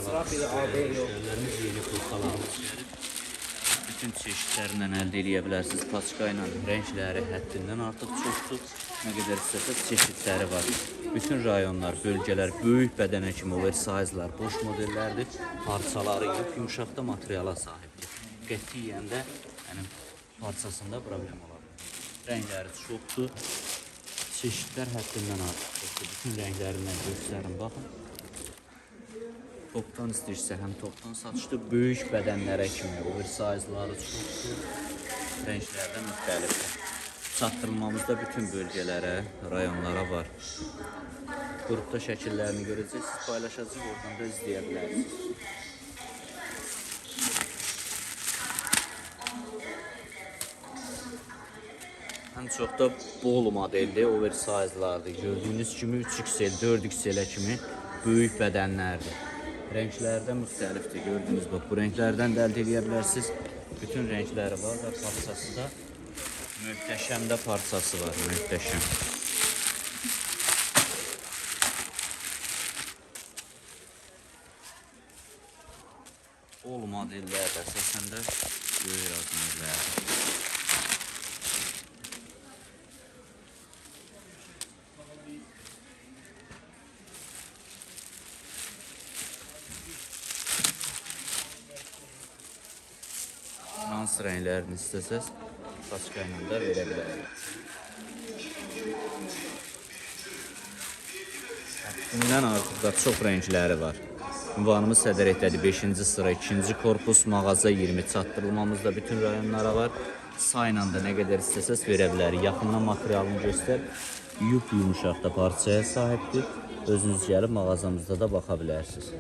var. Müştərilərimiz yeni kurtkalarımız gəlib. Bütün çeşidlərindən əldə eləyə bilərsiniz. Paçka ilə rəngləri həddindən artıq çoxdur. Nə qədər istəsəz çeşidləri var. Bütün rayonlar, bölgələr böyük bədənə kimi oversize'lar, boş modellərdir. Parçaları yup-yumşaq da materiala sahibdir. Qətiyyən də yəni parçasında problem ola bilər. Rəngləri çoxdur. Çeşidlər həddindən artıq çoxdur. Bütün rənglərindən göstərin, baxın. Topdan istəyirsə həm topdan satışdır, böyük bədənlərə kimi oversize'ları çoxdur. Rənglərdə müxtəlifdir. Çatdırılmamızda bütün bölgələrə, rayonlara var. Qrupda şəkillərini görəcəksiniz, paylaşacağıq, oradan da izləyə bilərsiniz. Ən çox da bol modeldir, oversize'lardır. Gördüyünüz kimi 3XL, 4XL-ə kimi böyük bədənlərdir. Rəngləri də müxtəlifdir. Gördüyünüz bax, bu rənglərdən də əldə edə bilərsiniz. Bütün rəngləri var və parçası da möhtəşəm də parçası var, möhtəşəm. Bol modellər də əsasən də böyük razmerlərdir. Hansı rənglərini istəsəz, paçka ilə də verə bilərik. Həddindən artıq da çox rəngləri var. Ünvanımız Sədərətdədir. 5-ci sıra, 2-ci korpus, mağaza 20 çatdırılmamız da bütün rayonlara var. Sayla da nə qədər istəsəz verə bilərik. Yaxından materialını göstər. Yup yumuşaq da parçaya sahibdir. Özünüz gəlib mağazamızda da baxa bilərsiniz.